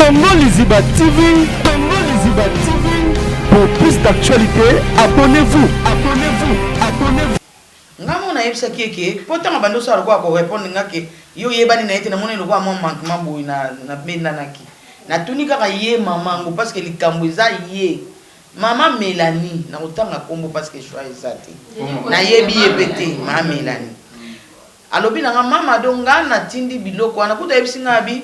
Congo Liziba TV, Congo Liziba TV. Pour plus d'actualités, abonnez-vous, abonnez-vous, abonnez-vous. Nga moko nayebisaki ye ke po tango abandi osala lokola ko repondre nga ke yo oyebani na ye te namoni lokola mwa manquement boye na nabendanaki natuni kaka ye maman yango parce que likambo eza ye maman Melanie nakotanga kombo parce que choix eza te nayebi ye pe te ma Melanie alobi na nga ma Mado nga natindi biloko wana kutu ayebisi nga abi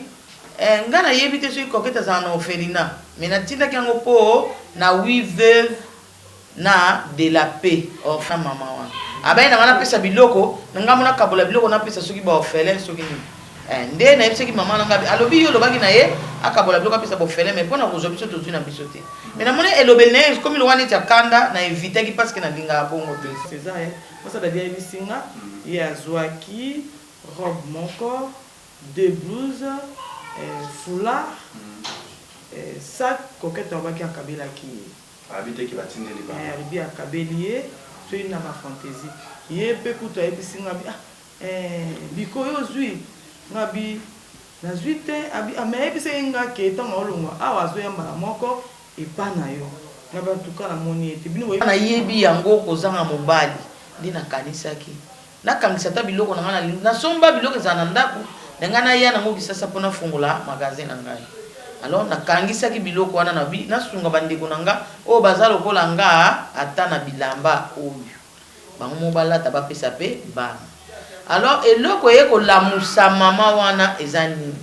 eh, nga nayebi te soki Coquette azala na orphelinat mais natindaki yango po na oui veuve na de la paix orphelin maman wana abaye na nga napesa biloko na nga mona kabola biloko napesa soki ba orphelin soki nini eh, nde nayebisaki maman na nga alobi yo olobaki na ye akabola biloko apesa ba orphelin mais pona kozwa biso tozwi na biso te mais namoni elobeli na ye ekomi lokola neti ya kanda na evitaki parce que nalingaka bongo te. Cesar eh Mwasi ya Daddy ayebisi nga ye azwaki robe moko, deux blouses, eh foulard, eh sac Coquette alobaki akabelaki ye. Alobi te ke batindeli bango. Eh alobi akabeli ye soki na ba fantaisie. Ye pe kutu ayebisi nga abi ah eh biko yo ozui? Nga abi nazui te abi ah mais ayebisaki nga ke tango aolongua awa azoya mbala moko epa na yo. Nga abi en tout cas namoni ye te bino boyebi. Nayebi yango kozanga mobali nde nakanisaki Nakangisa ata biloko na ngai na nasomba biloko ezala na ndaku na ngai naya nango kisasa po nafongola magasin na ngai alors nakangisaki biloko wana na bi nasunga ba ndeko na nga oyo baza lokola nga ata na bilamba oyo bango moko balata bapesa pe bana alors eloko eye kolamusa mama wana eza nini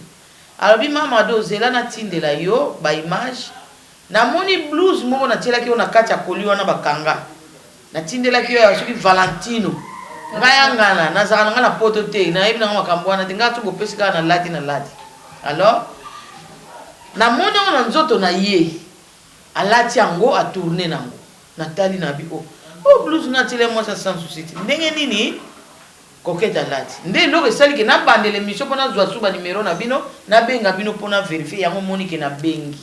alobi mama ado zela natindela yo ba image namoni blouse moko natielaki yo na kati ya colis wana bakanga Natindelaki yo ya soki Valentino. Ngai ya ngana nazalaka na ngai na poto te nayebi na ngai makambo wana te ngai soki bopesi kaka na lati na lati alors namoni yango na nzoto na ye alati yango a tourne na yango natali na bi oh oh blouse nga atile mwasi ya sans souci te ndenge nini Coquette alati nde eloko esali ke nabandela emission po nazua su ba numero na bino nabenga bino po na verifier yango omoni ke nabengi.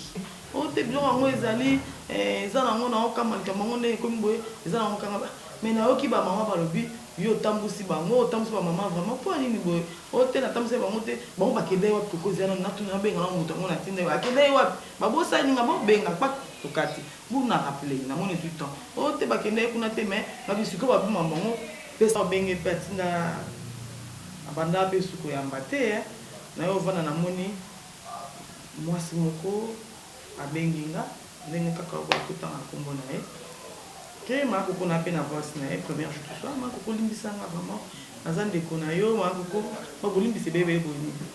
Oh te biloko yango ezali eh, eza nango nao kamwa likambo yango ndenge ekomi boye eza nango kanga ba mais nayoki ba mama balobi yo otambusi bango otambusi ba mama vraiment mpo ya nini boye oh te natambusaki bango te bango bakendaki wapi koko zela nanu natuna nabenga nanu moto yango natinda yo akendaki wapi babosani nga bobenga kpak tokati bu na rappeler namoni ezui temps oh te bakendaki kuna te mais ngabi sikoyo babima bango Pesa obenge pe atinda abanda pe su koyamba te eh naye ovanda namoni muasi moko abengi nga ndenge kaka oboya kotanga kombo naye ke ma koko na pe na voice naye première jour tout ça ma koko limbisa nga vraiment naza ndeko nayo ma koko bolimbisa ebele ebele boye nini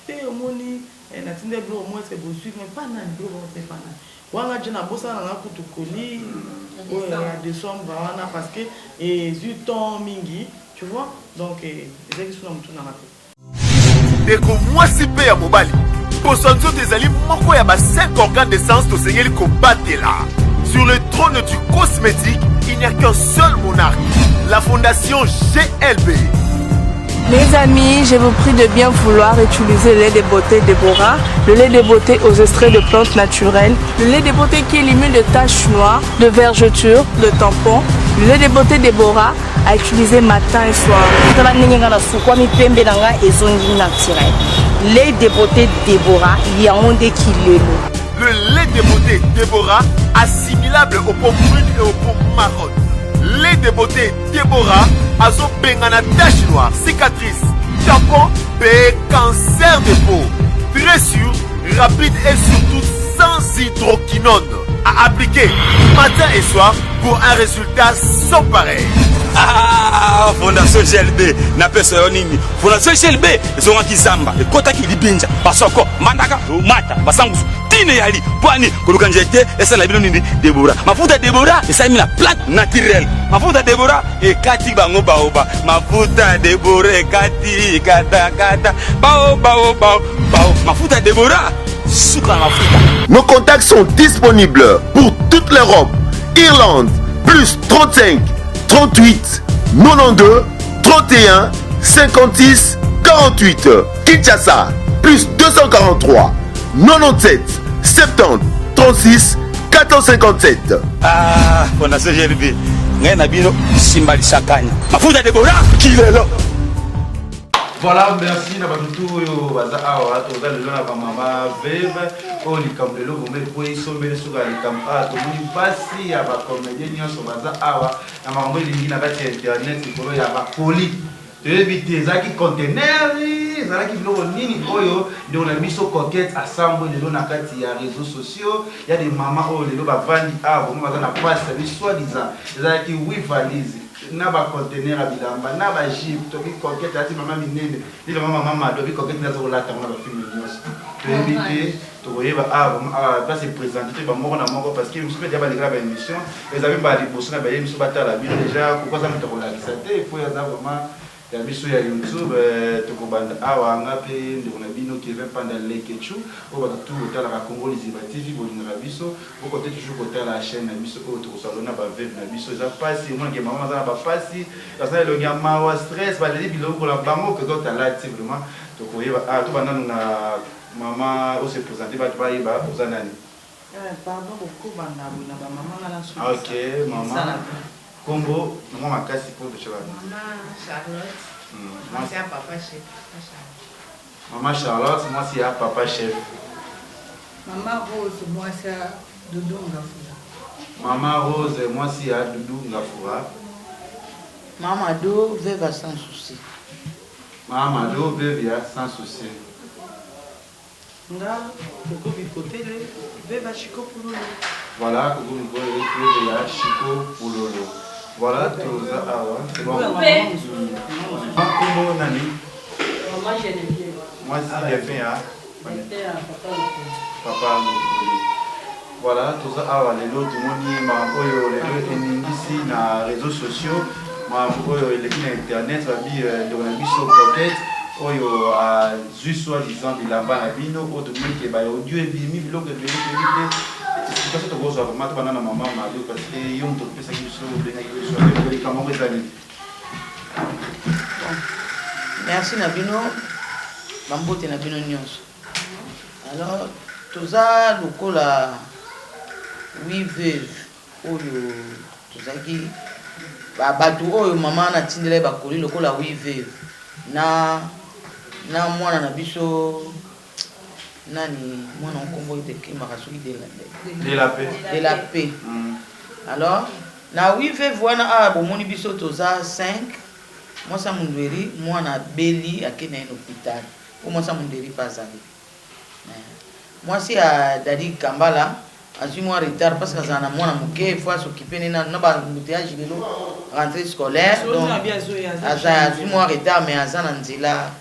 Te omoni eh, natindaki biloko moko eske bozui mais pa nani biloko yango pe pa nani wana dja nabosana na nga kutu colis oyo ya decembre wana parce que ezui temps mingi tu vois donc ezalaki su na mutu nanga te. Ndeko mwasi mpe ya mobali, poso ya nzoto ezali moko ya ba 5 organes de sens tosengeli kobatela. Sur le trône du cosmétique, il n'y a qu'un seul monarque, la fondation GLB. Mes amis, je vous prie de bien vouloir utiliser le lait de beauté Deborah, le lait de beauté aux extraits de plantes naturelles, le lait de beauté qui élimine de taches noires, de vergetures, de tampons, le lait de beauté Deborah à utiliser matin et soir. Tala ndenge nga nasukwami pembe na nga ezongi naturel. Lait de beauté Deborah yango nde kilelo. Le lait de beauté Deborah assimilable aux peaux brunes et aux peaux marronnes. Lait de beauté Deborah azo bengana tache noire, cicatrice, tampon pe cancer de peau. Très sûr, rapide et surtout sans hydroquinone. À appliquer matin et soir pour un résultat sans pareil. Ah, fondation GLB napesa yo nini fondation GLB ezongaki zamba ekotaki libinja basoko mbandaka mata basangusu tina eyali mpo ani koluka nzete esala bino nini debora mafuta debora esalemi na plante naturelle mafuta debora ekati bango baoba mafuta debora ekati katakata bao bao bao bao mafuta debora suka na mafuta. Nos contacts sont disponibles pour toute l'Europe, Irlande, plus 35 38 92 31 56 48. Kinshasa, plus 243 97 70 36 457. Ah, Fondation GLB, ngai na bino simba lisakanya. Mafuta Deborah kilelo. Voilà, merci na bato tout oyo baza awa. Toza lelo na bamama veuve oyo likambo lelo vraiment ekwei sombele suka ya likambo awa. Tomoni mpasi ya bacomédien nyonso baza awa na makambo elingi na kati ya internet likolo ya bakoli. Toyebi te ezalaki conteneur, ezalaki biloko nini oyo ndeko na biso Coquette asambwe lelo na kati ya réseaux sociaux. Ya des mama oyo lelo bavandi awa vraiment baza na mpasi ya biso, soi disant ezalaki 8 valise na ba conteneur ya bilamba na ba jupe. Tobi Coquette alati mama minene nde mama mama Mado abi Coquette nde aza kolata yango na bafilme nyonso. Toyebi te, tokoyeba awa vraiment awa place eprésente te bamoko na moko, parce que mosusu mpe deja balekala ba émission eza mpe mbala liboso na baye biso batala bino déjà. Koko aza moto akolakisa te po aza vraiment ya biso ya YouTube. Tokobanda awa, nga mpe ndeko na bino Kevin Panda Lekechu oyo bato tu botalaka Congo Liziba TV, bolingaka biso, bokote toujours kotala chaîne na biso oyo. Tokosala na baveuve na biso, eza mpasi omonake mama aza na bapasi, aza na elongi ya mawa, stress, baleli biloko na bango koki otalati vraiment. Tokoyeba ah, tobanda nanu na mama ose présente, bato bayeba oza nani. Pardon, bokobanda boye na bamama nga na Ok, mama, kombo mama makasi mpo totyela. Mama Charlotte, mwasi ya papa chef, papa Charlotte. Mama Charlotte, mwasi ya papa chef. Mama Rose, mwasi ya Dudu Ngafura. Mama Rose, mwasi ya Dudu Ngafura. Mama Do, veuve sans souci. Mama Mado, veuve ya sans souci. Nga Koko Bikotele, veuve ya Chico Pululu. Voilà, Koko Bikotele, veuve ya Chico Pululu. Voilà, toza awa, c'est bon. Kombo nani? Mama Geneviève. Mwasi défunt ya Défunt ya papa Lokoli. Papa Lokoli. Voilà, toza awa lelo, tomoni makambo oyo lelo eningisi na réseaux sociaux, makambo oyo eleki na internet. Babi ndeko na biso Coquette oyo azwi soi-disant bilamba na bino oyo tomoni ke ba audio ebimi, biloko ebele, toyebi te explication tokozwa vraiment. Tobanda na mama Mado, parce que yo moto opesaki biso, obengaki biso. Likambo yango eza nini? Bon, merci na bino, bambote na bino nyonso. Alors, toza lokola huit veuve oyo tozalaki bato oyo mama natindela ye bakoli, lokola huit veuve na mwana na biso nani, mwana nkombo ete ekimaka soki De la paix. De la paix. Alors, na huit veuve wana awa bomoni biso toza 5. Mwasi ya Mundweri, mwana abeli, akei na ye na hôpital po mwasi ya Mundweri mpe azali. Mwasi ya Dadi Kambala azwi mwa retard parce que azala na mwana moke, faut as'occuper ne na baembouteillage lelo, rentrée scolaire, donc aza azwi mwa retard, mais aza na nzela,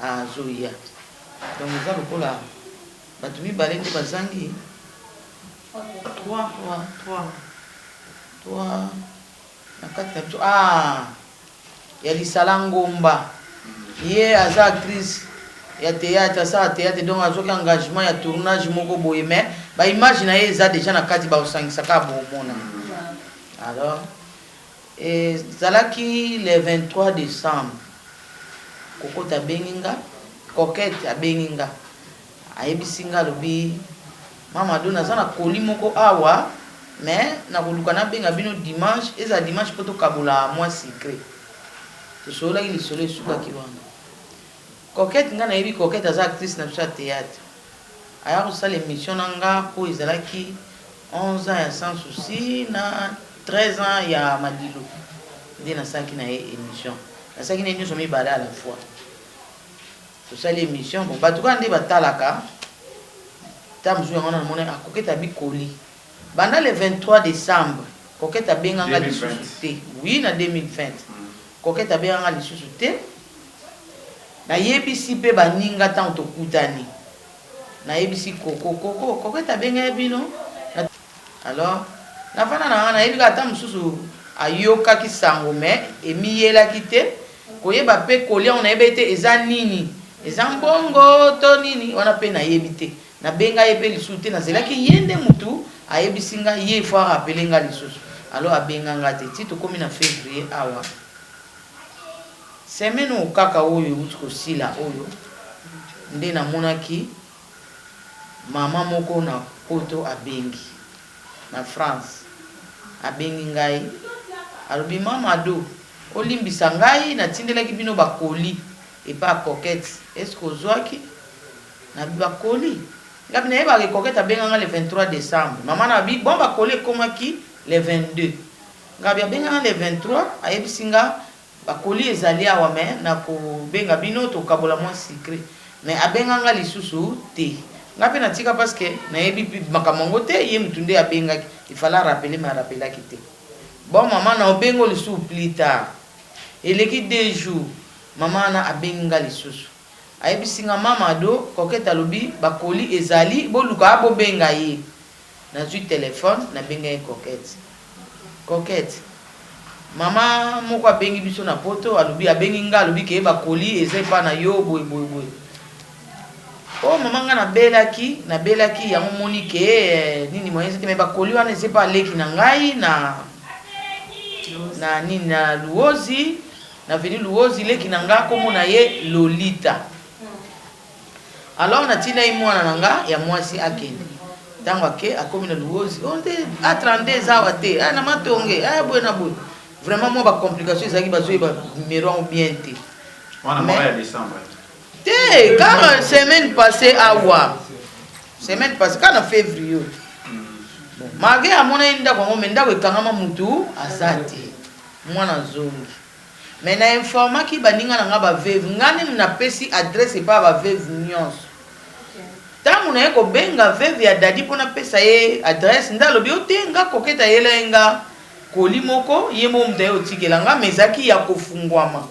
azoya. Donc eza lokola bato mibale nde bazangi. 3, 3. 3 na kati na biso. Ah, ya Lisala Ngomba, ye aza actrice ya théâtre, asala théâtre, donc azwaki engagement ya tournage moko boye, mais baimage na ye eza déjà na kati, bakosangisaka bomona. Alors, ezalaki le 23 décembre, Kokota abengi nga, Coquette abengi nga, ayebisi nga, alobi: "Mama Do, naza na koli moko awa, mais nakoluka nabenga bino dimanche, ezala dimanche mpo tokabola mwa secret." Tosololaki lisolo, esukaki wana. Coquette, nga nayebi Coquette, aza actrice na biso ya théâtre, aya kosala émission na nga mpo ezalaki 11 ans ya sans souci na 13 ans ya Madilo nde nasalaki na ye émission. Nasalaki na ye nyonso mibale à la fois, tosali émission. Bon, bato kaka nde batalaka ta mosusu yango wana. Namoni Coquette abikoli banda le 23 décembre, Coquette abenganga lisusu te. Oui, na 2020 Coquette abenganga lisusu te. Nayebisi mpe baninga, ntango tokutani nayebisi Koko: "Koko, Coquette abenga ye bino." Alors nafanda na nga, nayebi kaka ata mosusu ayokaki sango, mais emiyelaki te koyeba mpe kolia ngo, nayebi te eza nini, eza mbongo to nini wana mpe nayebi te. Nabenga ye mpe lisusu te, nazelaki ye nde motu ayebisi nga, ye ifo arappeler nga lisusu. Alors abenga nga te ti tokómi na février awa. Semaine oyo kaka oyo euti kosila oyo nde namonaki mama moko na poto abengi, na France, abengi ngai, alobi: "Mama Do, olimbisa ngai, natindelaki bino bakoli." epa ya Coquette est ce que ozwaki? Nabi ba colis? Ngabi nayebaka ke Coquette abenga nga le 23 decembre mama na abi bon ba colis ekomaki le 22 ngabi abenga nga le 23 ayebisi nga Ba colis ezali awa mais nako benga bino tokabola mua sucre mais abenga nga lisusu te nga pe natika parce que nayebi makambo yango te ye mutu nde abengaki il fallait a rappeler mais a rappelaki te bon maman nao bengo lisusu plus tard eleki deux jours maman wana abengi nga lisusu ayebisi nga mama ado coquette alobi ba colis ezali boluka bobenga ye Nazui telephone na bengaki coquette coquette maman moko abengi biso na poto alobi abengi nga alobi ke ba colis eza epa na yo boye boye boye oh maman nga nabelaki nabelaki yango omoni ke eh, nini moyen eza te mais ba colis wana eza epa leki na ngai na na nini na luozi na veni luozi leki na nga kombo na ye lolita Alors natindaki mwana na nga ya mwasi akende. Tango ake akomi na Luozi, oh nde A32 eza awa te, ah na Matonge, ah boye na boye. Vraiment mwa ba complications ezalaki bazoyeba numero yango bien te. Wana mwa ya décembre. Te, kaka semaine passée awa. Semaine passée kaka na février. Bon, malgré amonaki ndako yango mais ndako ekangama mutu aza te. Mwana azongi. Mais na informaki baninga na nga ba veuve, nga nde na pesi adresse epa ya ba veuve nionso. Tangu naye kobenga veuve ya Daddy po napesa ye adresse nde alobi oh te nga Coquette ayelaki nga colis moko ye moko mutu aye kotikela nga mais ezalaki ya kofungwama.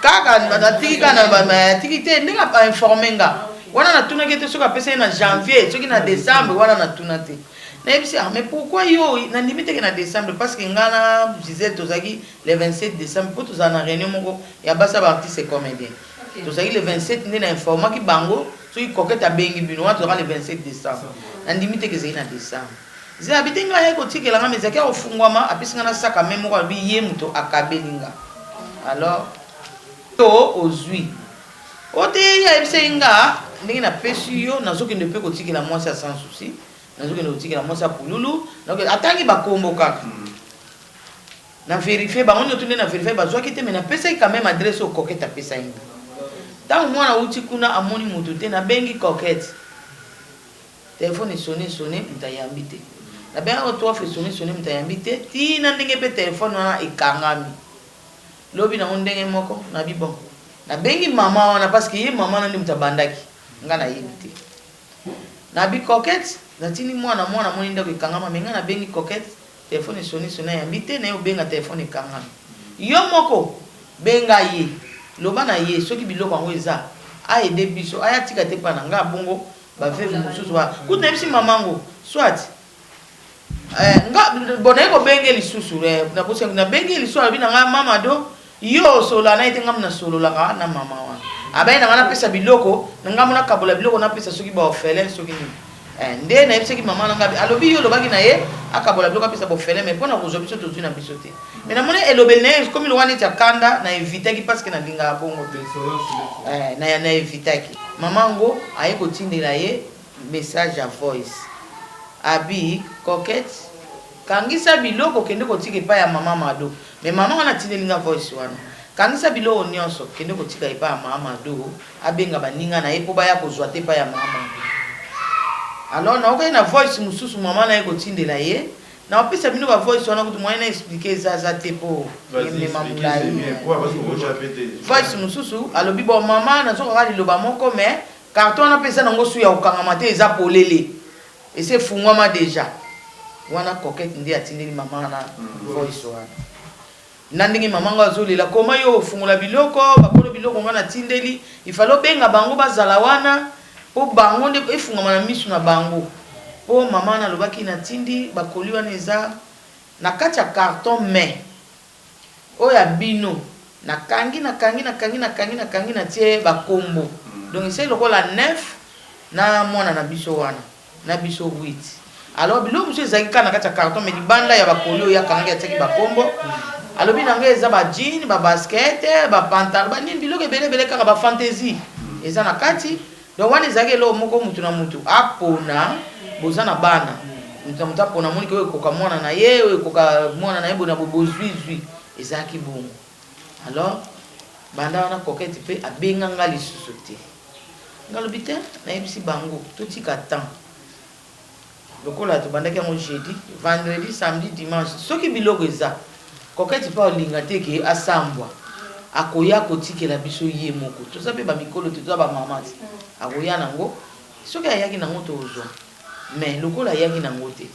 Kaka atiki kaka na atiki te ndenge a informe nga wana natunaki ye te soki apesa ye na janvier soki na decembre wana natuna te. Nayebisi ah mais pourquoi yo nandimi te ke na decembre parce que nga na Gisèle tozalaki le 27 decembre po tozala na reunion moko ya basi ya ba artistes et comediens tozalaki le 27 nde na informaki bango soki coquette abengi bino wana tozalaka le 27 decembre nandimi te ke ezalaki na decembre Zela abi te nga ayaki kotikela nga mais ezalaki ya kofungwama apesi nga na sac à main moko alobi ye moto akabeli nga alors to ozui o te ye ayebisaki nga ndenge napesi yo nazokende pe kotikela mwasi ya sans souci Nazokende kotikela mwasi ya pululu atangi ba kombo kaka na verifie bango nioto nde na verifie bazwaki te mais napesaki quand meme adresse oyo coquette apesaki nga ntango mwana awuti kuna amoni moto te nabengi coquette telefone esone esone moto ayambi te nabengaki trois fois esone esone moto ayambi te tina ndenge mpe telefone wana ekangami lobi nango ndenge moko nabi bon nabengi mama wana parce que ye mama wana nde moto abandaki nga nayebi te Nabi coquette natindi mwana mwana amoni ndaku ekangama mais nga nabengi coquette telephone esoni soni ayambi te naye obenga telephone ekangami yo moko benga ye loba na ye soki biloko yango eza a aide biso aya atika te epa na nga bongo ba veuve mosusu ba kutu nayebisi maman ngo soit Eh, nga bon naye kobenge lisusu eh, nabosi nabengi ye lisusu alobi na nga mama do yo osolola na ye te nga nasololaka na mama wana abaye na nga napesa biloko na nga nakabola biloko napesa soki ba orphelin soki nini eh, nde nayebisaki mama na nga alobi yo olobaki na ye akabola biloko apesa ba orphelin mais mpo na kozwa biso tozwi na biso te mais namoni elobeli na ye ekomi lokola neti akanda na evitaki parce que nalingaka bongo te eh, na, na evitaki mama yango aye kotindela ye Message ya voice abi coquette kangisa biloko kende kotika epai ya maman mado mais maman wana atindeli nga voice wana kangisa biloko nionso kende kotika epai ya maman mado abenga baninga na ye po baya kozua te epai ya maman mado alors naokaki na voice mosusu maman na ye kotindela ye nakopesa bino ba voice wana kutu moyen na expliquer eza aza te po emema molayi voice mosusu alobi bon maman nazokaka liloba moko mais Carton wana pe eza nango su ya kokangama te eza polele esi efungwama dejà wana coquette nde atindeli maman wana voice wana na ndenge maman ngo azolela koma yo ofungola biloko bakolo biloko nga natindeli il fallait obenga bango bazala wana po bango nde efungwama na misu na bango po maman wana alobaki natindi bakoli wana eza na kati ya carton mais Oyo ya bino na kangi na kangi na kangi na kangi na kangi na tie ba kombo donc esali lokola 9 na mwana na biso wana na biso 8 alors biloko mosusu ezalaki kaka na kati ya carton mais libanda ya ba colis oyo akangaki atiaki ba kombo alobi na ngai eza ba jean ba basket ba pantalon ba nini biloko ebele ebele kaka ba fantaisie eza na kati Donc wana ezalaki eloko moko mutu na mutu apona boza na bana mutu na mutu apona amoni ke oyo ekoka mwana na ye oyo ekoka mwana na ye boye na boye bozui zui ezalaki bongo alors. Banda wana Coquette pe abenga nga lisusu te. Nga lobi te, nayebisi bango totika temps. Lokola tobandaki yango jeudi, vendredi, samedi, dimanche, soki biloko eza, Coquette pe akolinga te ke asambwa. Akoya kotikela biso ye moko. Toza pe ba mikolo te, toza ba mamans. Akoya nango, soki ayaki nango tokozwa. Mais lokola ayaki nango te.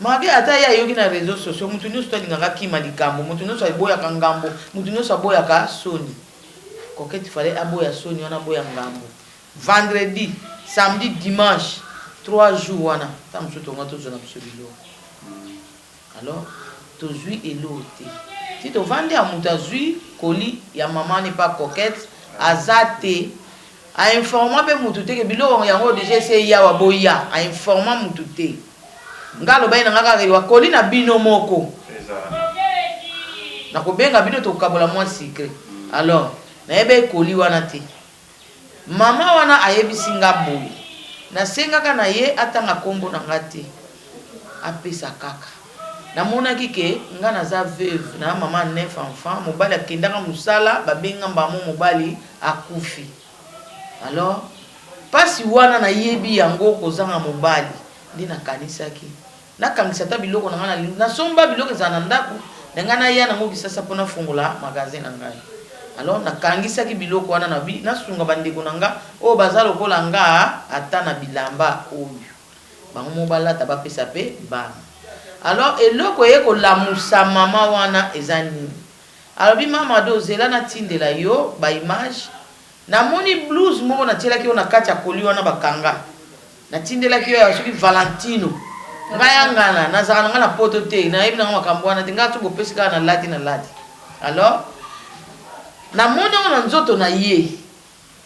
Mabe ata ye ayoki na reseaux sociaux mutu nionso to alingaka akima likambo mutu nionso aboyaka ngambo mutu nionso aboyaka soni coquette fallait aboya soni wana aboya ngambo vendredi samedi dimanche 3 jours wana ta mosusu tonga tozwa na biso biloko alors tozui eloo te ti tovandi ya mutu azui colis ya maman ne pas coquette aza te A informa pe mutu te ke biloko yango dejà esi eya awa boya a informa mutu te nga alobaki na nga kaka ke ba colis na bino moko nako benga bino toko kabola mua sucre alors nayebaki colis wana te maman wana ayebisi nga boye nasengaka na ye atanga kombo na nga te apesa kaka namonaki ke nga naza veuve na maman ya 9 enfants mobali akendaka musala babengi nga mbala moko mobali akufi alors pasi wana nayebi yango kozanga mobali nde nakanisaki nakangisa ata biloko na ngai nasomba biloko ezala na ndako na ngai naya nango kisasa mpo nafungola magasin na ngai alors nakangisaki biloko wana na nasunga bandeko na nga oyo baza lokola nga ata na bilamba oyo bango moko balata bapesa mpe bana alors eloko eye kolamusa mama wana eza nini Alobi ma Mado zela natindela yo ba image namoni blouse moko natielaki yo na kati ya colis wana bakanga natindelaki yo ya soki Valentino ngai angana nazalaka na ngai na poto te nayebi na ngai makambo wana te ngai soki bopesi kaka nalati nalati alors namoni yango na nzoto na ye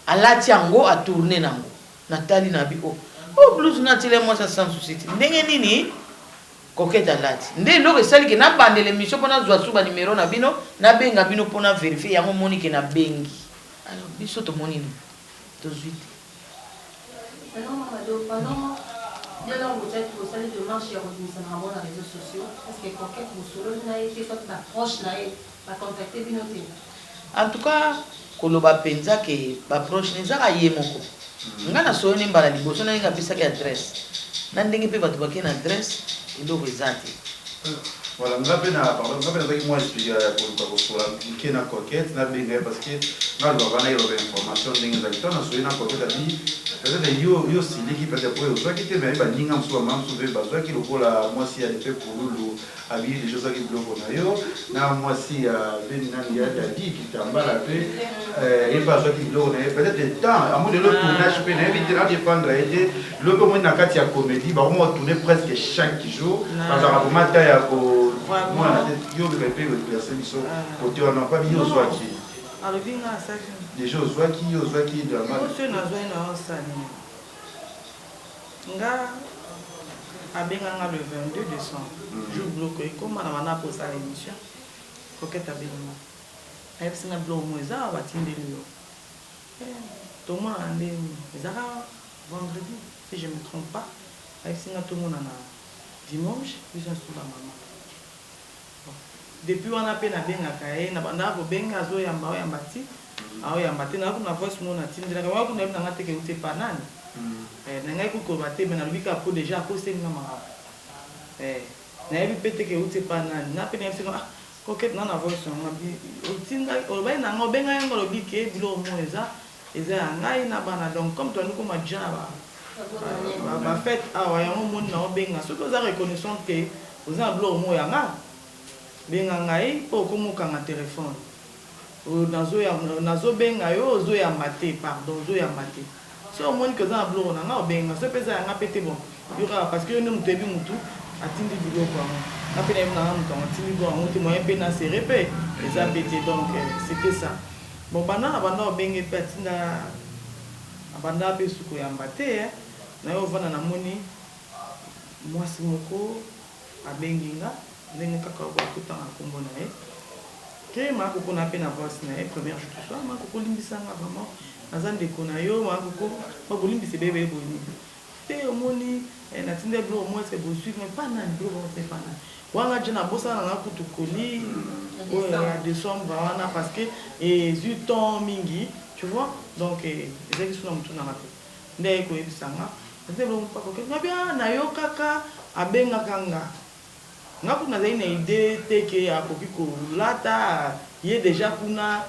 alati yango a tourne nango natali na bi oh oh blouse natiela mwasi ya sans souci te ndenge nini Coquette alati. Nde eloko esali ke na bandela emission po nazua su ba numero na bino na benga bino po na verifier yango omoni ke na bengi. Alors biso tomoni nini? Tozui te. Alors mama do pendant dès lors botiaki bosali demarche ya kobimisa makambo na reseaux sociaux est ce que coquette bosololi na ye te soit ba proche na ye ba contacte bino te? En tout cas koloba penza ke ba proche na eza kaka ye moko nga na sololi ne mbala liboso na ndenge apesaki adresse na ndenge pe batu bake na adresse eloko eza te. Voilà nga pe na pardon nga pe nazwaki mwa esprit ya koluka kosola muke na coquette na benga ye parce que nga alobaka nayeba ba information ndenge ezalaki tango nasoli na coquette abi peut etre yo yo osiliki peut etre po ozwaki te mais baninga mosusu ba mama mosusu pe bazwaki lokola mwasi ya depe pululu Abi dejà ozwaki biloko na yo na mwasi ya beni nani ya Daddy kitambala pe ye pe azwaki biloko na ye peut etre temps amoni lelo tournage pe nayebi te na defendre ye te lelo pe omoni na kati ya comedie bakoma ko tourner presque chaque jour bazalaka vraiment temps ya ko mona te yo meka pe ko eclaircir biso cote wana pabi yo ozwaki alobi nga asali dejà ozwaki yo ozwaki drama nazwaki na osali Nga abenga nga le 22 decembre jour biloko ekoma na banda kosala emission coquette abengi nga ayebisi nga biloko moko eza awa batindeli yo eh, tomonana nde nini ezaka vendredi si je me trompe pas ayebisi nga tomonana dimanche biso nyonso ba mama Depuis wana pe nabengaka ye na bandaka kobenga azoyamba aoyamba ti aoyamba te nayoki na voice moko natindelaka wana kutu nayebi na nga te ke euti epa nani eh, nalingaki kutu koloba te mais nalobi kaka po dejà akoseli nga makambo eh, nayebi pe te ke euti epa nani nga pe nayebisi ah coquette na na voice yango abi otindaki olobaki na nga obengaki nga olobi ke biloko moko eza eza ya ngai na bana donc comme tobandi koma dejà na ba ba fete awa yango omoni na obenga soki oza reconnaissante te oza na biloko moko ya nga benga ngai po okomi okanga telephone nazo benga yo ozo yamba te pardon ozo yamba te soki omoni ke oza na biloko na nga obengi nga soki pe eza ya nga pe te bon yo kaka parce que yo nde mutu oyebi mutu atindi biloko yango nga pe nayebi na nga mutu yango atindi biloko yango te moyen pe na serre pe eza pe te donc c'etait ça bon banda na banda obenge pe atinda abanda pe su koyamba te naye ovanda namoni mwasi moko Abengi nga ndenge kaka okoki kotanga kombo na ye te ma koko na pe na voice na ye première jour tout soir ma koko limbisa nga vraiment naza ndeko na yo ma koko ba kolimbisa ebele ebele boye nini? Te omoni eh, natindaki biloko moko eske bozwi mais pa nani biloko yango te pa nani wana je nabosana na nga kutu colis oyo ya decembre wana parce que ezwi temps mingi tu vois donc ezalaki su na motu na nga te nde aye koyebisa nga natindaki biloko moko pa Coquette nga bien nayokaka abengaka nga Nga kutu nazali na idee te ke akoki kolata, ye dejà kuna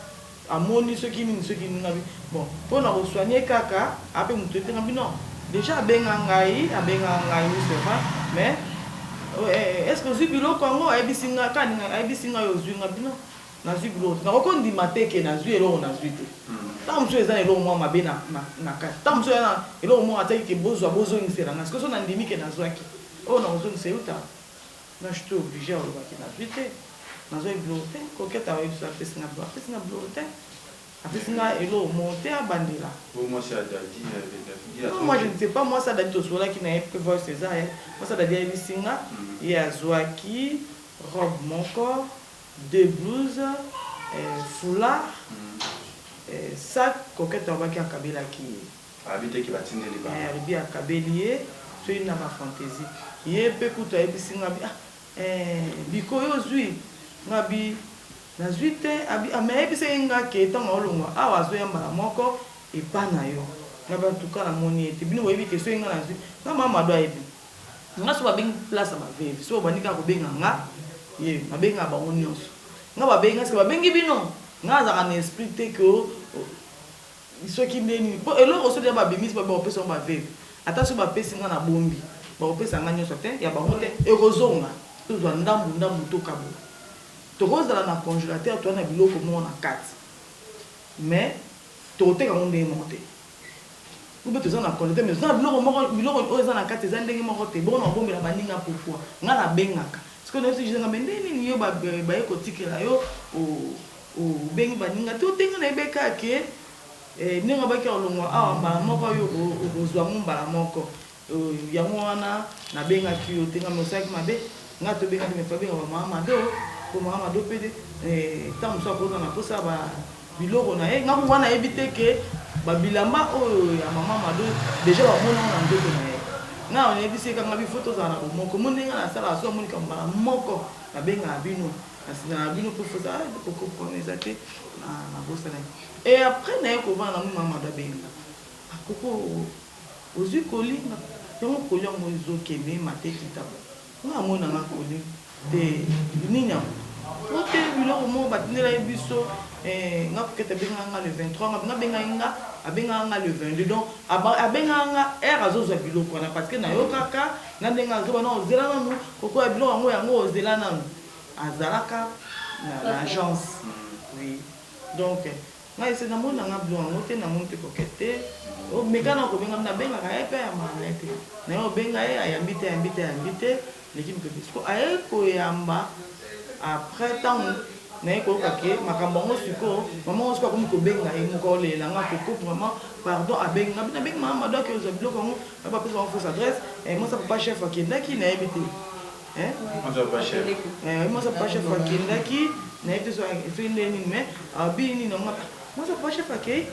amoni soki nini soki nini nga bon pona ko soigner kaka a pe mutu te nga non dejà abenga ngai abenga ngai oui c'est vrai mais est ce que ozui biloko yango ayebisi nga kaka ndenge ayebisi ngai ozui nga non nazui biloko te nakoki kondima te ke nazui eloko nazui te tango mosusu eza na eloko moko mabe na kati tango mosusu eza na eloko moko atiaki ke bozua bozongisela nga sikoyo soki nandimi ke nazuaki Oyo nakozongisa euta nga j'etais oblige ya koloba ke nazui te nazwaki biloko te coquette akoyebisa yo apesi nga biloko apesi nga biloko te apesi nga eloko moko te abandela. Oyo mwasi ya Daddy Non moi je ne sais pas mwasi ya Daddy tosololaki na ye pe voice eza ye mwasi ya Daddy ayebisi nga ye azwaki robe moko deux blouses foulard sac coquette alobaki akabelaki ye. Alobi te ke batindeli bango. Eh alobi akabeli ye soki na ba fantaisie. Ye pe kutu ayebisi nga abi ah eh biko yo ozui? Nga abi nazui te abi ah mais ayebisaki nga ke tango aolongua awa azoya mbala moko epa na yo. Nga abi en tout cas namoni ye te. Bino boyebi ke soki nga nazui nga mama Mado ayebi nga soki babengi place ya ba veuve soki babandi kaka kobenga nga ye nabengaka bango nionso. Nga babengi nga est ce que babengi bino? Nga nazalaka na esprit te que Soki nde nini po eloko soki dejà ba bimisi ba bako pesa yango ba veuve ata soki ba pesi nga na bombi bako pesa nga nioso te ya bango te eko zonga tozua ndambu ndambu to kabola toko zala na congelateur toza na biloko moko na kati mais toko teka yango ndenge moko te ou bien toza na congelateur mais toza na biloko moko biloko oyo eza na kati eza ndenge moko te bongo nako bombela baninga pourquoi nga na bengaka sikoyo na yebisi nga mais ndenge nini yo baye kotikela yo Obengi baninga te ote nga nayebi kaka ke ndenge abaki akolongwa awa mbala moko yo okozwa yango mbala moko yango wana nabengaki yo te nga mais osalaki mabe nga tobengaki mais faut abenga ba mama mado po mama mado pe tango mosusu akozala na posa ya ba biloko na ye nga kutu wana nayebi te ke ba bilamba oyo ya mama mado dejà bamona yango na nzoto na ye nga nayebisi ye kaka nga il faut tozala na bomoko omoni ndenge nga nasalaka soki namoni likambo mbala moko nabengaka bino Na sima na bino pe faut ah koko problème eza te na bosanaki et après naye kovanda na moni mama mado abengi nga ah koko ozui colis nga yango colis yango ezo kende emata ekita boye nga na moni na nga colis te nini yango po te biloko moko batindelaki biso eh nga coquette abengaka nga le 23 nga abengaki nga abengaka nga le 22 donc abengaka nga heure azozwa biloko wana parce que nayokaka na ndenge azoba na ozela nanu koko ya biloko yango yango ozela nanu Azalaka na agence oui donc ngai ese namoni na nga biloko yango te namoni pe coquette te meka na kobenga na bengaka ye pe ayambaka na ye te naye obenga ye ayambi te ayambi te ayambi te leki mopepe siko aye koyamba après ntango naye koyoka ke makambo yango sikoyo mama yango sikoyo akomi kobenga ye moko aolela nga koko vraiment pardon abengi nga nabengi mama mado ake ozwa biloko yango bapesa bango fausse adresse mwasi ya papa chef akendaki nayebi te Eh? Mwasi ya papa chef akendaki nayebi te soki nde nini mais abi nini nango mwasi ya papa chef akei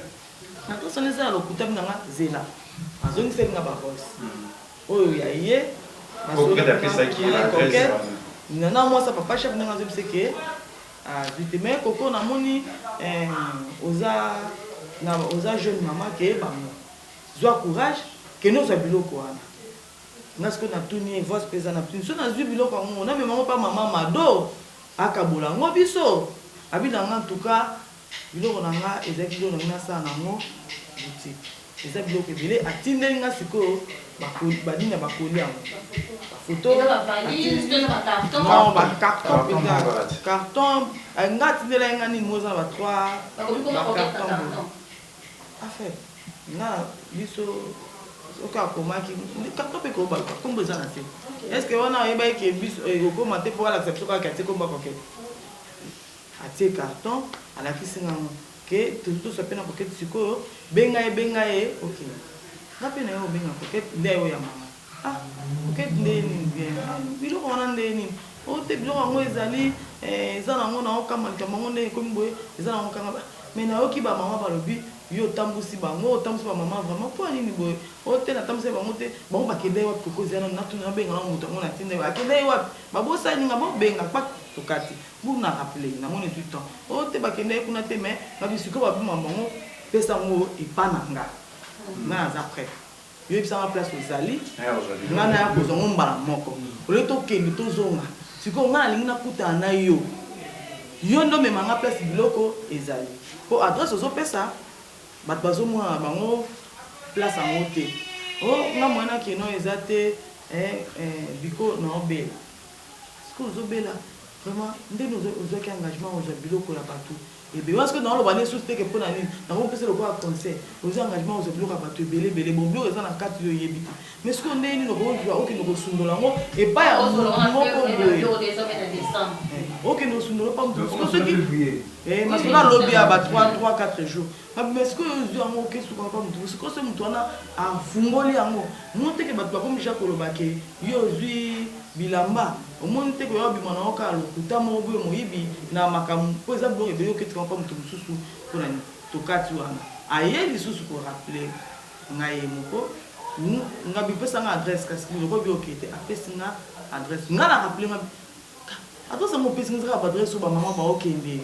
nakosana eza ya lokuta na nga zela azongiseli nga bavoice oyo ya ye na mwasi ya papa chef ndenge azobisa ke azwi te mais koko namoni oza oza jeune mama ke bango zwa courage kende ozwa biloko wana Nga sikoyo na tuni ye voice pe eza na tuni soki nazui biloko yango na mema ngo pa maman mado akabola ngo biso abi na nga en tout cas biloko na nga ezalaki biloko na nga nasala na ngo boutique eza biloko ebele atindeli nga sikoyo ba nini ya ba colis yango ba photo non ba carton penza carton nga atindelaki nga nini moko eza na ba 3 ba carton boye En fait nga biso soki akomaki carton mpe ekobaluka kombo eza na se est ce que wana ayebaki ke biso ekokoma te mpo alakisa biso kaka atie kombo ya coquette atie carton alakisi nga ngo ke tozwa mpe na coquette sikoyo benga ye benga ye ok nga mpe naye obenga coquette nde aye oyamba nga Ah coquette nde nini bien biloko wana nde nini oh te biloko yango ezali eza nango na okamba likambo yango ndenge ekomi boye eza nango kanga mais nayoki ba mama balobi. Yo otambusi bango, otambusi ba mama vraiment pona nini boye? Oh te natambusaki bango te, bango bakendaki wapi koko zela nanu natuna nabenga nanu mutu yango natinda yo akendaki wapi? Babosani nga bobenga kpak tokati bu na rappeler namoni ezui temps oh te bakendaki kuna te mais ngabi sikoyo babima bango pesa yango epa na nga nga naza prete yo yebisa nga place ozali nga naya kozwa yango mbala moko au lieu tokende tozonga sikoyo nga nalingi nakutana na yo yo nde omema nga place biloko ezali po adresse ozopesa Batu bazo mona na bango place yango te oh nga moyen na kende eza te eh eh biko nao bela sikoyo ozo bela vraiment ndeni ozuaki engagement ozua biloko ya batu ebele wana sikoyo nao loba nde susu te ke pona nini nako pesa lokola conseil ozui engagement ozua biloko ya batu ebele ebele bon biloko eza na kati yo oyebi te mais sikoyo ndenge nini okozua okende kosundola yango epai ya mutu moko boye okende kosundola epai mutu sikoyo soki Eh masolo alobi ya ba 3 3 4 jours. Ba mais sikoyo ozui yango oke suka pa mutu sikoyo soki mutu wana afungoli yango omoni te ke batu bakomi dejà koloba ke yo ozui bilamba omoni te ke oya obima na yo kaka lokuta moko boye moyibi na makambo po eza biloko ebele oke tika yango pa mutu mosusu pona nini tokati wana aye lisusu ko rappeler ngai ye moko nga bipesa nga adresse kasi lokola bi oke te apesi nga adresse nga na rappeler nga Adresse yango opesi nga eza kaka ba adresse oyo ba maman bao kende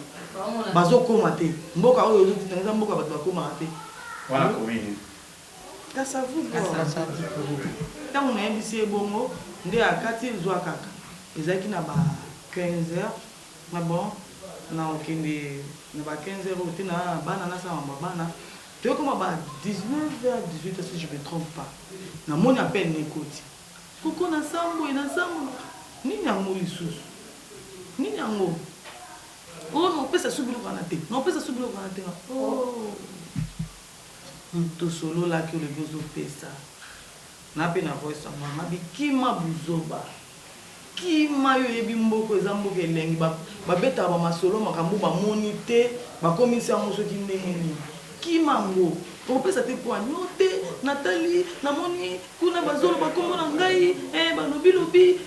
bazo koma te mboka oyo ozo tinda nga eza mboka batu bakomaka te. Wana commune nini? Kasavubu. Tango nayebisi ye bongo nde akati zua kaka ezalaki na ba 15 heures nga bon nakokende na ba 15 heures oyo te na bana nasala mambo ya bana toye koma ba 19 heures 18 heures si je me trompe pas namoni appel na ekoti Koko na sambwe na sambwe nini yango lisusu nini yango oh na opesa su biloko wana te na opesa su biloko wana te oh tosololaki olobi ozopesa na pe na voice yango nga bikima buzoba Kima yo oyebi mboka eza mboka elengi ba babetaka ba masolo makambo bamoni te bakomisi yango soki ndenge nini kima yango okopesa te poids no te natali namoni kuna bazoloba kombo na ngai eh, balobi lobi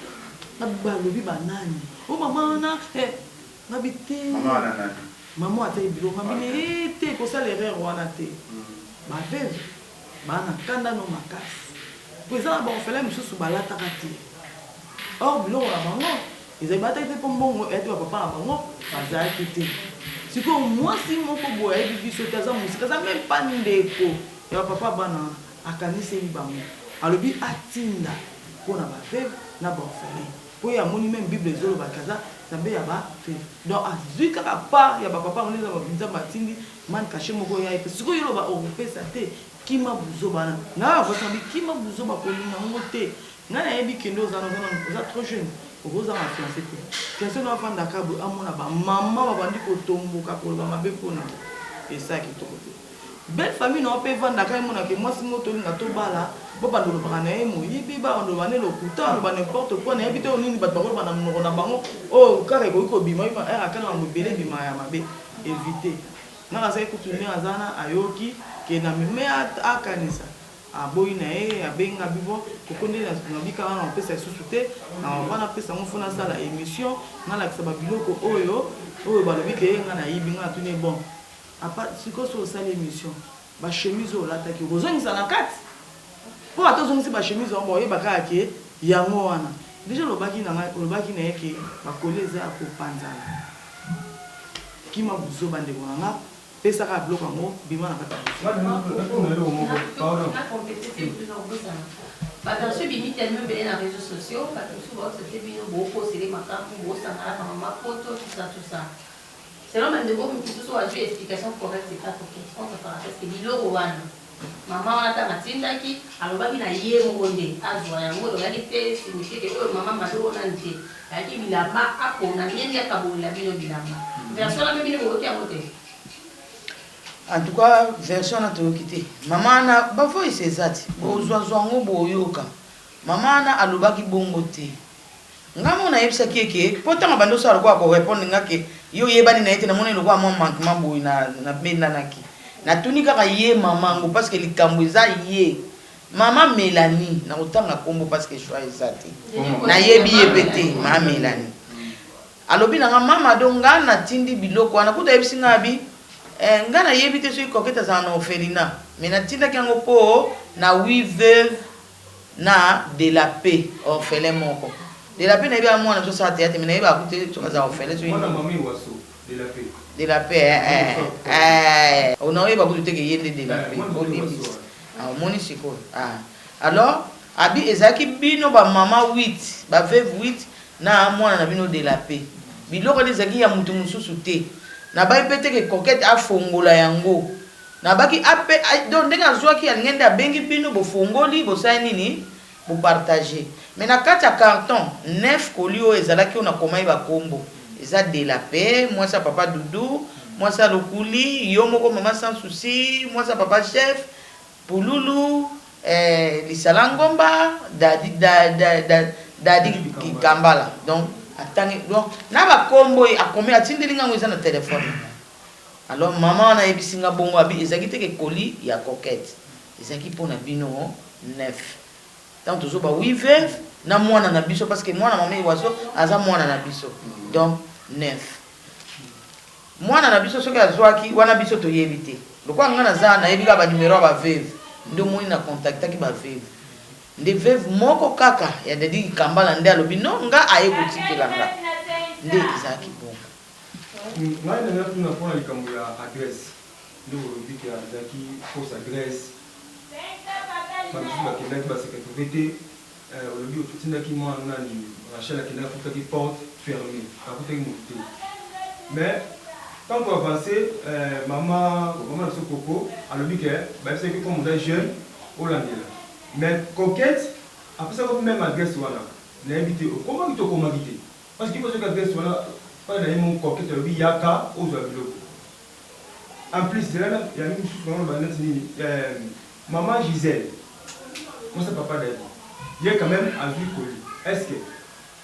balobi banani o mama wana eh, ngabi te Mama wana nani? mama ataki biloko ngabi ne eh, te kosala erreur wana te ba veuve Ba na kanda no makasi po eza na ba orphelin misusu balataka te or biloko na bango ezali balataki te po mbongo eyaki ba papa na bango bazalaki te sikoyo muasi moko boye ayebi biso te aza musika aza meme pas ndeko ya ba papa bana wana akaniseli bango alobi atinda pona ba veuve na ba orphelin po ye amoni meme bible ezoloba ke aza nzambe ya ba veuve donc azui kaka part ya ba papa yango nde nzambe atindi Man cache moko ya ye sikoyo yo loba okopesa te kima buzoba wana nga na voice nabi kima buzoba kolinga ngo te nga nayebi kende oza na oza trop jeune okozanga fiance te fiance no afanda ka boye amona ba mama babandi kotomboka koloba mabe mpona esa kitoko te belle famille na yo mpe evandaka emona ke mwasi ngo tolinga tobala babanda olobaka na ye moyibi babanda oloba ne lokuta aloba n'importe quoi nayebi te oyo nini bato bakoloba na monoko na bango oyo kaka ekoki kobima ere akana bango ebele ebima ya mabe Eviter. Nga nazalaki kutu ndenge aza wana ayoki ke na meme akanisa aboyi na ye abengi nga abi bon koko nde na bika wana opesa lisusu te na avant napesa yango fo nasala emission nalakisa ba biloko oyo oyo balobi ke nga nayibi nga natuni ye bon apa sikoyo soki osali emission ba chemise oyo olataki okozongisa na kati po ata ozongisi ba chemise yango bakoyeba kaka ke yango wana deja olobaki na ngai olobaki na ye ke ba colis eza ya kopanzana Kima buzoba ndeko na nga pesa kaka biloko yango bima na kati ya buzoba. Natuna eloko moko pardon. Na completer te mosusu na kobosana. Ba version ebimi tellement ebele na reseaux sociaux, bato mosusu baosa te bino bokosele makambo, bosangana ba mama poto tout ça tout ça. Selon ba ndeko mosusu azwi explication correcte epa coquette entre parenthèse que biloko wana Maman wana tango atindaki alobaki na ye moko nde azua yango donc eyaki te signifie que oyo maman mado oyo nani te ayaki bilamba apona ndenge akabolela bino bilamba version wana pe bino boyoki yango te? En tout cas version wana toyoki te maman wana ba voice eza ti bozua zua yango boyoka maman wana alobaki bongo te Nga moko nayebisaki ye ke po tango abandi osala lokola ko repondre nga ke yo oyebani na ye te namonaki lokola mwa manquement boye na nabendanaki natuni kaka ye maman yango parce que likambo eza ye maman Melanie nakotanga kombo parce que choix eza te nayebi ye pe te ma Melanie alobi na nga ma Mado nga natindi biloko wana kutu ayebisi nga abi. Eh, nga nayebi te soki Coquette azala na orphelinat, mais natindaki yango po na huit veuves na de la paix orphelin moko. De la paix nayebi aza mwana biso asala theatre mais nayebaka kutu te soki aza orphelin soki Mwana mama Ewaso de la paix. De la paix eh eh eh naoyeba kutu te ke ye nde de la paix bolimbisi. Ah omoni sikoyo ah alors abi ezalaki bino ba mama 8 ba veuve 8 na mwana na bino de la paix biloko wana ezalaki ya mutu mususu te nabai pe te ke coquette afongola yango nabaki ape donc ndenge azwaki alingi nde abengi bino bofongoli bosali nini bo partager mais na kati ya carton 9 colis oyo ezalaki oyo nakomaki ba kombo eza de la paix mwasi ya papa doudou mwasi ya lokuli yo moko mama sans souci mwasi ya papa chef pululu eh, lisala ngomba dadi da, da, da, dadi kikambala donc atangi donc na ba kombo akomi atindeli nga ngo eza na telephone na nga alors mama wana ayebisi nga bongo abi ezalaki te ke colis ya coquette Ezalaki po na bino 9 tango tozo ba oui veuve na mwana na biso parce que mwana mama Ewaso aza mwana na biso donc 9 mwana na biso soki azwaki wana biso toyebi te lokola nga naza nayebi kaka ba numero ya ba veuve nde omoni na contactaki ba veuve nde veuve moko kaka ya Dady Kikambala nde alobi non nga aye kotikela nga nde ezalaki bongo. Ngai nalingi natuna pona likambo ya adresse. Nde olobi ke azalaki fausse adresse, ba misusu bakendaki ba se retrouver te, olobi otindaki mwana nani Rachel akendaki akutaki porte fermee, akutaki mutu te mais tant to avancer mama mama na biso Coco alobi ke bayebisaki comme oza jeune olandela mais Coquette apesaki yo meme adresse wana nayebi te okomaki to okomaki te parce que soki adresse wana epai na ye moko Coquette alobi yaka ozwa biloko. En plus zela na ya misusu na loba neti nini euh, maman Gisèle mwasi ya papa Daddy ye quand même azui colis est ce que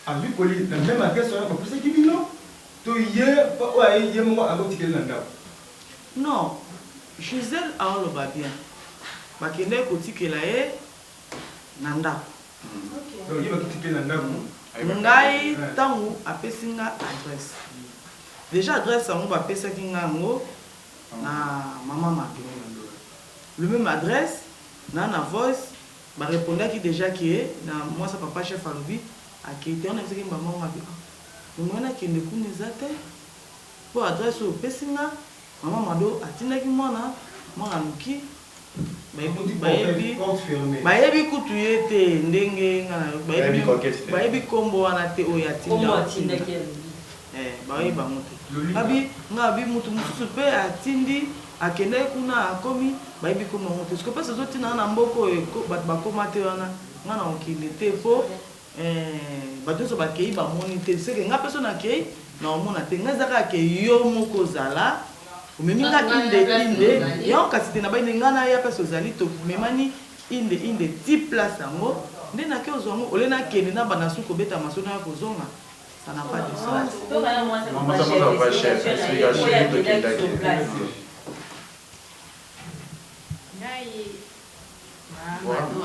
azui colis na meme adresse wana bapesaki bino to ye oyo aye ye moko akotikeli na ndako? Non Gisèle aoloba bien bakendaki kotikela ye na ndako. Donc ye bakitikeli na ndako. Ngai tangu apesi nga adresse Dejà adresse yango ba pesaki nga yango na maman Mado le meme adresse na na voice ba repondaki dejà que na mwasi ya papa chef alobi akeyi te wana nayebisaki maman ngo abi ah mais moyen nakende kuna eza te po adresse oyo opesi nga maman Mado atindaki mwana mwana aluki Bayebi kutu ye te ndenge nga na bayebi kombo wana te oyo atinda eh, bayebi bango te abi nga abi mutu mosusu pe atindi akendaki kuna akomi bayebi kombo yango te sikoyo mpasi ozotinda nga na mboka oyo bato bakoma te wana nga na kokende te po eh, bato nyonso bakei bamoni te seke nga mpe so nakei naomona te nga eza kaka ke yo moko ozala Omemi nga inde inde yango kasi te nabai nde nga naya place ozali tomemani inde inde ti place yango nde nake ozwa yango ole nakende nabanda su kobeta masolo naya kozonga ça n'a pas de sens. Mado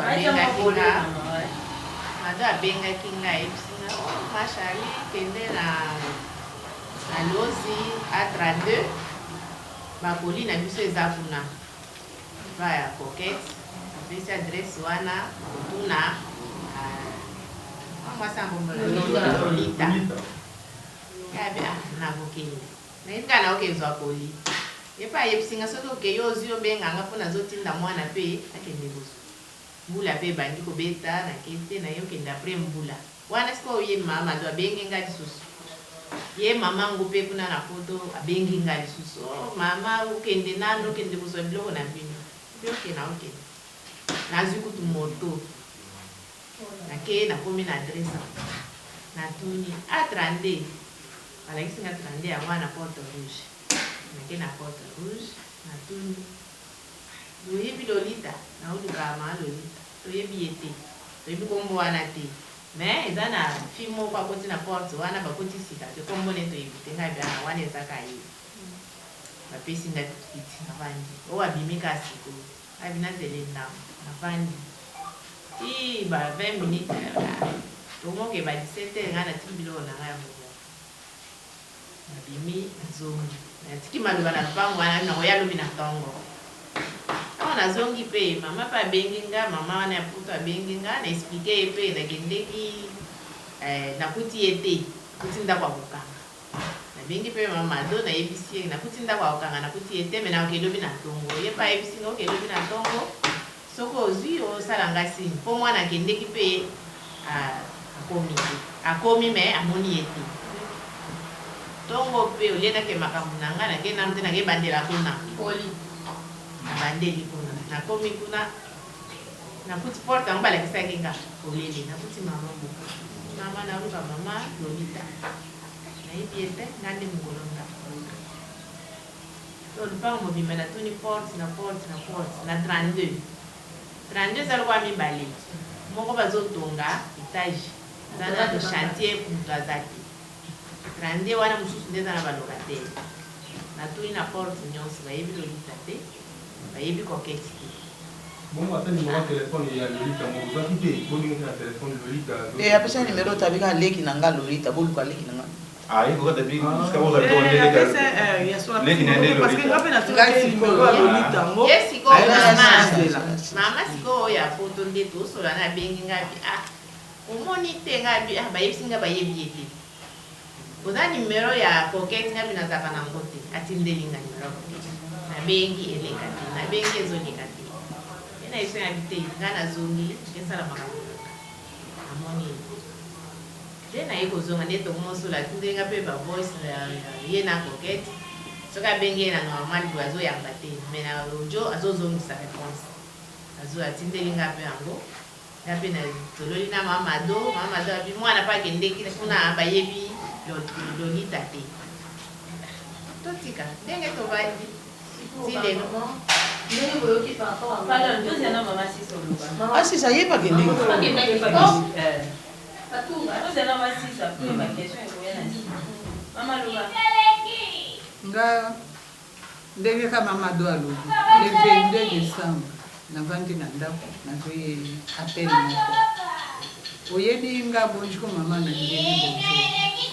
abengaki nga Mado abengaki nga ayebisi nga oh ma Charlie kende na na Lozi A32 ba colis na biso eza kuna epa ya Coquette apesi adresse wana kotuna ah, mwasi yango Lolita yabi ah nakokende Nayebi kaka nakoki ezwa colis. Ye pe ayebisi nga soki okeyi ozui obenga nga po nazo tinda mwana pe akende kozua. Mbula pe ebandi kobeta nake te naye okende après mbula. Wana sikoyo ye mama Mado abengi nga lisusu. Ye mama ngo pe kuna na poto abengi nga lisusu oh mama okende nanu okende kozua biloko na bino. Pe ok nakokende. Nazui kutu moto. Nake nakomi na adresse yango. Natuni ah 32. Balakisi nga 32 yango wana na porte rouge. Nake na porte rouge, natuni, Boyebi Lolita? Naoluka mama Lolita. Toyebi ye te. Toyebi kombo wana te. Mais eza na fille moko akoti na porte wana, bakoti sika te, kombo ne toyebi te. Ngai ah wana eza kaka ye. Bapesi nga kiti, navandi. Oyo abimi kaka sikoyo. Ngai nazela ndambo, navandi. Tii ba 20 minutes, tokomoke ba 17 heures, ngai natiki biloko na ngai ya moboko. Nabimi, nazongi. Natiki maloba na lopango wana nakoya lobi na tongo. Tango nazongi pe mama pe abengi nga, mama wana ya poto abengi nga, na expliquer ye pe nakendeki eh, nakuti ye te, nakuti ndako ya kokanga. Nabengi pe mama Mado nayebisi ye nakuti ndako ya kokanga nakuti ye te mais nakoke lobi na tongo. Ye pe ayebisi nga oke lobi na tongo soki ozui osala nga signe po mwana akendeki pe akomi te. Akomi mais amoni ye te. Tongo pe au lieu nake makambo na nga nake nanu te nake bandela kuna. Nabandeli kuna nakomi kuna nakuti porte yango balakisaki nga polele nakuti mama moko mama naluka mama Lolita nayebi ye te nga nde mokolo ndako to lupango mobimba natuni porte na porte na porte na 32 32 eza lokola mibale moko bazotonga etage eza nanu chantier moto aza te 32 wana mosusu nde eza na ba locataire natuni na porte nyonso bayebi Lolita te bayebi Coquette te. Bongo ata numero ya telephone ya Lolita ngo ozwaki te? Bo ndenge te na telephone Lolita azo. Eh apesa numero te abika leki na nga Lolita boluka leki na nga. Ah ye koka tapi sika boza to nde leki leki na nde Lolita. Ye sikoyo mama mama sikoyo oyo ya poto nde tosola na abengi nga abi ah omoni te nga abi ah bayebisi nga bayebi ye te oza numero ya coquette nga bi nazalaka na ngo te atindeli nga numero ya coquette nabengi eleka te nabengi ezoleka te ye na yebisi nga bi te nga nazongi esala makambo na nga namoni ye te nde naye kozonga nde tokomosola atindeli nga pe ba voice ye na coquette soki abengi ye na normal boye azoyamba te mais na audio azozongisa reponse azo atindeli nga pe yango Nga pe na sololi na mama Mado, mama Mado alobi mwana pe akendeki kuna bayebi Lolita te. Totika ndenge tovandi ti lelo. Asisa ye pe akendeki. Nga Ndenge kaka mama Ado alobi, le 22 decembre navandi na ndako nazui appel moko, oyebi nga bonjour mama na ndimi bonjour,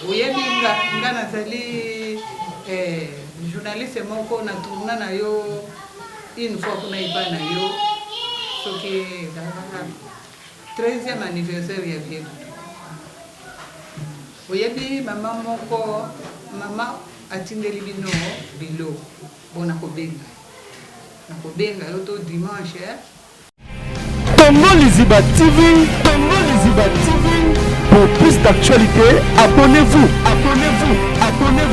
oyebi nga nga nazali eh, journaliste moko na tourna na yo une fois kuna epai na yo soki ezalaka 13e anniversaire ya vieux Doudou. Oyebi mama moko mama atindeli bino biloko bon nakobenga yo nakobenga yo to dimanche. Congo Liziba TV, Congo Liziba TV, pour plus d'actualités, abonnez-vous, abonnez-vous, abonnez-vous.